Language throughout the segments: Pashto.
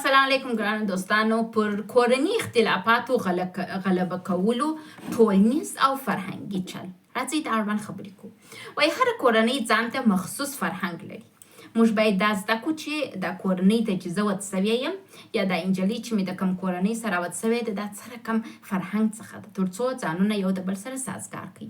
السلام علیکم ګرانو دوستانو. پر کورني اختلافاتو غلبه کولو ټولنیز او فرهنګي چل، راځئ د اړوند خبرې کوو. وایي هره کورنۍ ځان ته مخصوص فرهنګ لري. موږ باید دا زده کړو چې دا کورنۍ ته چې زه ود سوې یم یا دا انجلۍ چې مې د کوم کورنۍ سره ود سوې ده، دا څه رقم فرهنګ څخه ده، تر څو ځانونه یو د بل سره سازګار کړي.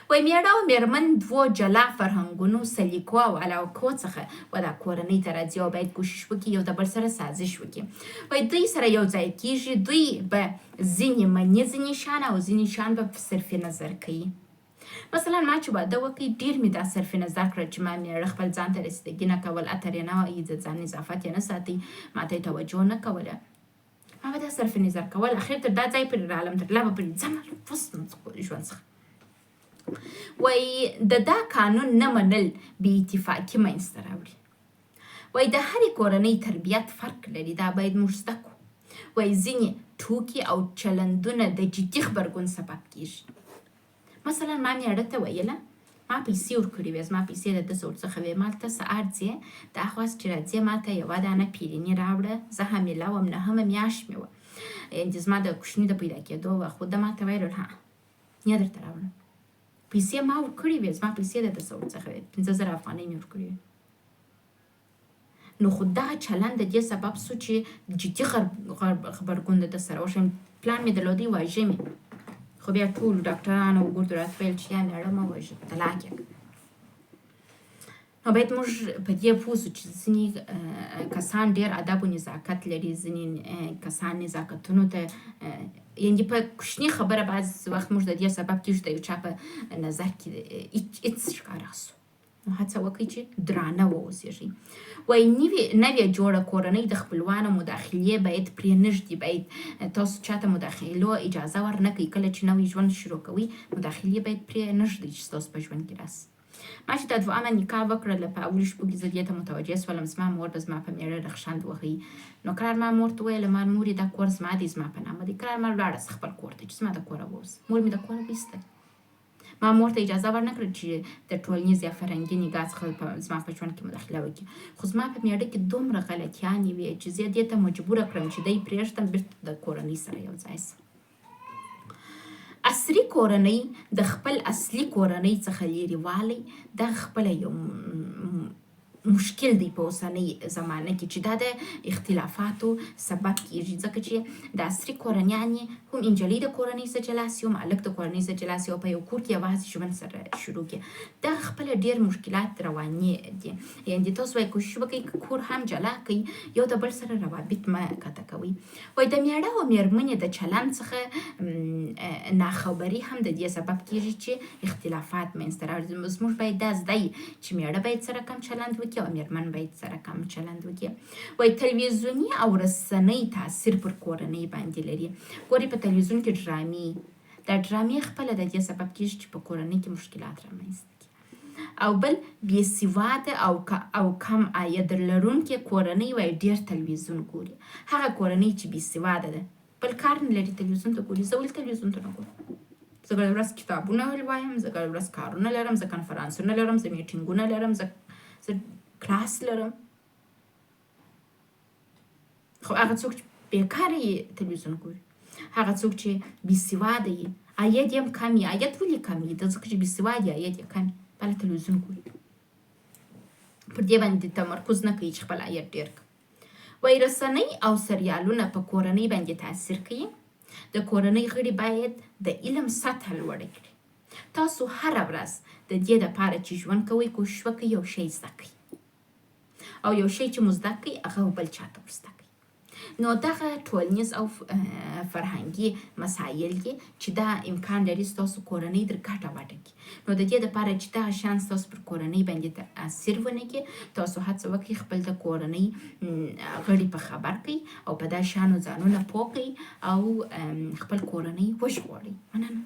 وایي میړه او میرمن دوو جلا فرهنګونو، سلیقو او علاقو څخه و دا کورنۍ ته راځي او باید کوشش وکړي یو د بل سره سازش وکړي. وایي دوی سره یو ځای کیږي، دوی به ځینې مني ځینې شیان او ځینې شیان به صرف نظر کوي. مثلا ما چې واده وکړ، ډېر مې دا صرف نظر کړل چې ما مېړه خپل ځان ته رسیدګي نه کول، عطر یې نه وایي، د ځان نظافت یې نه ساتي، ما ته یې توجه نه کوله. ما به دا صرف نظر کول، اخر تر دا ځای پورې رالم، تر لبه پورې ځم اوس ژوند څخه. وایي د دا قانون نه منل بې اتفاقي منځته راوړي. وایي د هرې کورنۍ تربیت فرق لري، دا باید موږ زده کړو. وایي ځینې ټوکې او چلندونه د جدي غبرګون سبب کیږي. مثلا ما میړه ته ویله، ما پیسې ورکړې وې، زما پیسې د ده ورڅخه وې، ما ته سهار ځې دا خواست چې راځې ما ته یوه دانه پیریني راوړه، زه حامله وم، نهمه میاشت مې وه، یعنې زما د کوچني د پیدا کېدو وه. خو ده ما ته ویل ها نه درته راوړم. پیسې ما ورکړې وې، زما پیسې د ده ورڅخه وې، 5000 افغانۍ مې ورکړې وې. نو خو دغه چلند د دې سبب سو چې جدي غبرګون د ده سره وښیم. پلان مې درلودی واژه مې، خو بیا ټولو ډاکټرانو وګورو راته ویل چې یا مېړه مه وژه، طلاق یې کړه. نو باید موږ په دې پوه سو چې ځینې کسان ډېر ادب و نزاکت لري، ځینې کسان نزاکتونو ته یعنې په کوچني خبره بعض وخت موږ د دې سبب کېږو د یو چا په نظر کې هېڅ ښکاره سو. نو هڅه وکړئ چې درانه واوسیږئ. وایي نوې جوړه کورنۍ د خپلوانو مداخلې باید پرې نږدي، باید تاسو چاته مداخلو اجازه ورنکړئ. کله چې نوی ژوند شروع کوئ، مداخلې باید پرې نږدئ چې ستاسو په ژوند کې راسي. ما چې دا دوهمه نکاح وکړله، په اولو شپو کې زه دې ته متوجه سولم زما مور به زما په میړه رخشند وهي. نو کرار ما مور ته وویل، ما مورې دا کور زما دی، زما په نامه دی، کرار ما لاړه سه خپل کور ته چې زما د کوره ووځه. مور مې د کوره ویستل. ما مور ته اجازه ورنکړه چې د ټولنیز یا فرهنګي نګاه څخه زما په ژوند کې مداخله وکړي. خو زما په میړه کې دومره غلطیانې وې چې زه دې ته مجبوره کړم چې دی پرېږدم، بیرته د کورنۍ سره یو ځای شم. عصري کورنۍ د خپل اصلي کورنۍ څخه لیرې والی دا خپله یو مشکل دی په اوسنۍ زمانه کې چې دا د اختلافاتو سبب کیږي، ځکه چې د عصري کورنیانې هم انجلۍ د کورنۍ څخه جلا سي، هم هلک د کورنۍ څخه جلا سي او په یو کور کې یوازې ژوند سره شروع کړي. دغه خپله ډېر مشکلات رواني دي. یعنې تاسو باید کوشش وکړئ که کور هم جلا کړئ، یو د بل سره روابط مه قطع کوئ. وایي د میړه او میرمنې د چلند څخه ناخبري هم د دې سبب کیږي چې اختلافات منځته راوړي. زموږ باید دا زده وي چې میړه باید سره کم چلند وکړي او میرمن باید سره کم چلند وکړي. وایي تلویزیوني او رسنۍ تاثیر پر کورنۍ باندې لري. ګورئ په تلویزیون کې ډرامې، دا ډرامې خپله د دې سبب کیږي چې په کورنۍ کې مشکلات رامنځته کړي. او بل بې سواده او کم عاید لرونکې کورنۍ وایي ډېر تلویزیون ګوري. هغه کورنۍ چې بې سواده ده، بل کار نه لري، تلویزیون ته ګوري. زه ولې تلویزیون ته نه ګورم؟ زه ګړه ورځ کتابونه وایم، زه ګړه ورځ کارونه لرم، زه کنفرانسونه لرم، زه میټینګونه لرم، زه کلاس لرم. خو هغه څوک چې بېکاره یي تلویزیون ګوري، هغه څوک چې بې سواده یي، عاید یې هم کم وي. عاید ولې کم وي؟ دا ځکه چې بې سواده یي، عاید یې کم وي، بله تلویزیون ګوري، پر دې باندې تمرکز نه کوي چې خپل عاید ډېر کړي. وایي رسنۍ او سریالونه په کورنۍ باندې تاثیر کوي. د کورنۍ غړي باید د علم سطح لوړه کړي. تاسو هره ورځ د دې لپاره چې ژوند کوئ کوشش وکړئ یو شی زده کړئ، او یو شی چې مو زده کړئ هغه بل چاته ور زده کړئ. نو دغه ټولنیز او فرهنګي مسایل دي چې دا امکان لري ستاسو کورنۍ در ګډه وډه کړي. نو د دې لپاره چې دغه شیان ستاسو پر کورنۍ باندې تاثیر ونه کړي، تاسو هڅه وکړئ خپل د کورنۍ غړي په خبر کړئ او په دا شیانو ځانونه پوه کړئ او خپل کورنۍ وژغورئ. مننه.